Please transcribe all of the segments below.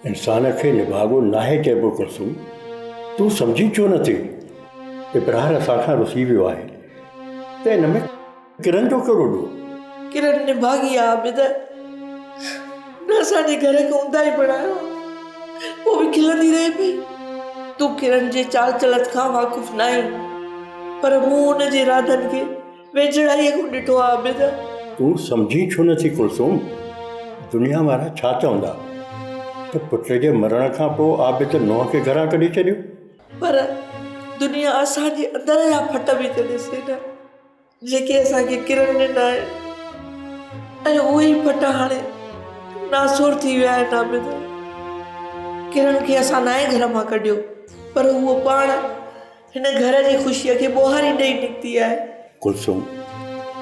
انسان کي نڀاڳو ناهي چئبو ڪلثوم، تون سمجهين ڇو نه ٿي؟ ابرار اسان کان رسي ويو آهي ته ان ۾ ڪرن جو ڪهڙو ڏوهه؟ ڪرن نڀاڳي آ عابد، هن اسان جي گهر کي اونداهي بڻايو آ، پوء به کلندي رهي پئي. تون ڪرن جي چال چلت کان واقف ناهين، پر مون هن جي ارادن کي ويجهڙائيء کان ڏٺو آ عابد. تون سمجهين ڇو نه ٿي ڪلثوم؟ دنيا وارا ڇا چوندا ته پٽ جي مرڻ کان پوء عابد نونهن کي گهران ڪڍي ڇڏيو. پر دنيا اسان جي اندر جا ڦٽ به ته ڏسي نه، جيڪي اسان کي ڪرڻ ڏنا آهن ۽ اهي ئي ڦٽ هاڻي ناسور ٿي ويا آهن عابد. ڪرڻ کي اسان ناهي گهر مان ڪڍيو پر هوء پاڻ هن گهر جي خوشيء کي ٻوهاري ڏئي نڪتي آهي. ڪلثوم،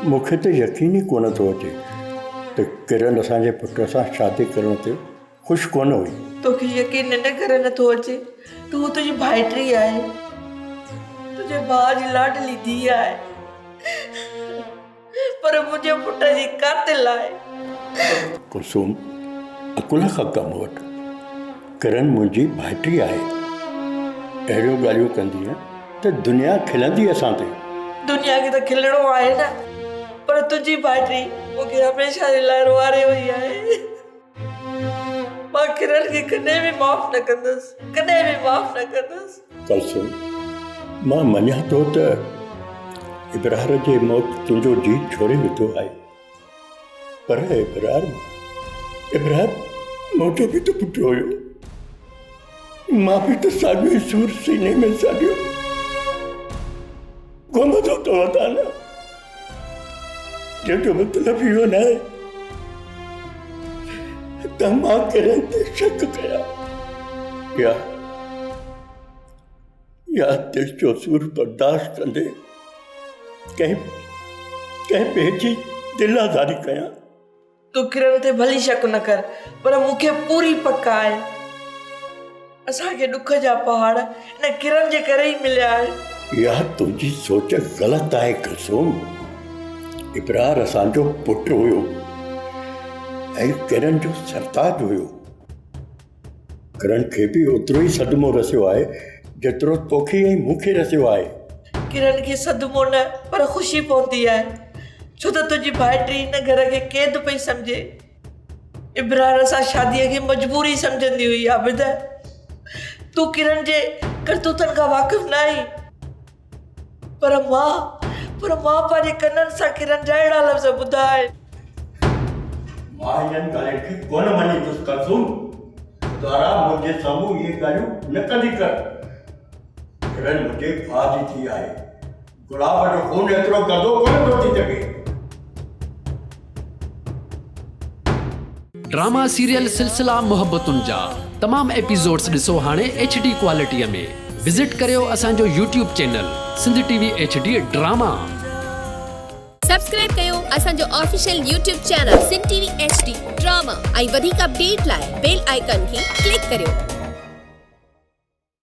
مون کي ته يقين ئي ڪونه ٿو اچي ته ڪرن اسان جي پٽ سان شادي ڪرڻ تي خوش ڪونه هئي. توکي يقين ان ڪري نه ٿو اچي ته هوء تنهنجي ڀائٽي آهي. تنهنجي ڀاء جي لاڏلي ڌيء آهي. پر منهنجي پٽ جي قاتل آهي. ڪلثوم، عقل کان ڪم وٺ. ڪرن منهنجي ڀائٽي آهي. اهڙيون ڳالهيون ڪندينء ته دنيا کلندي اسان تي. دنيا کي ته کلڻو آهي نه، پر تنهنجي ڀائٽي مون کي هميشه جي لاء روئاري وئي آهي. مان ڪرن کي ڪڏهن به معاف نه ڪندس، ڪڏهن به معاف نه ڪندس. ڪلثوم، مان مڃان ٿو ته ابرار جي موت تنهنجو جيء ڇوڙي وڌو آهي، پر ابرار، ابرار منهنجو به ته پٽ هيو. مان به ته ساڳيو ئي سور سيني ۾ ساڙيو گهمندو ٿو وتان نه. جنهن جو مطلب اهو ناهي ته مان ڪرن تي شڪ ڪيان يا يا دل جو سور برداشت ڪندي ڪنهن ڪنهن ٻئي جي دل آزاري ڪيان. تون ڪرن تي ڀلي شڪ نه ڪر پر مون کي پوري پڪ آهي اسان کي ڏک جا پهاڙ ان ڪرن جي ڪري ئي مليا آهن. اها تنهنجي سوچ غلط آهي ڪلثوم. ابرار اسان جو پٽ هيو ۽ ڪرن جو سرتاج هيو. ڪرن کي به اوترو ئي صدمو رسيو آهي جيترو توکي ۽ مون کي رسيو آهي. ڪرن کي صدمو نه پر خوشي پهتي آهي ڇو ته تنهنجي ڀائٽي هن گهر کي قيد پئي سمجهي. ابرار سان شاديء کي مجبوري سمجهندي هئي عابد تون ڪرن جي ڪرتوتن کان واقف نه آهين. پر مان، پر مان پنهنجي ڪنن سان ڪرن جا اهڙا لفظ ٻڌا آهن. مان انهن ڳالهين کي ڪونه مڃيندس ڪلثوم! خدارا منهنجي سامهون اهي ڳالهيون نه ڪندي ڪر. ڪرن منهنجي ڀاء جي ڌيء آهي. گلاب جو خون ايترو گندو ڪونه ٿو ٿي سگهي. ڊراما سيريل سلسلا محبتن جا تمام ايپيسوڊس ڏسو هاڻي ايڇ ڊي ڪوالٽي ۾ وزٽ ڪريو اسان جو YouTube channel Sindh T V H D drama. Subscribe ڪيو اسان جو official YouTube channel Sindh T V H D drama ۽ وڌيڪ اپڊيٽ لاء بيل آئيڪان کي ڪلڪ ڪريو.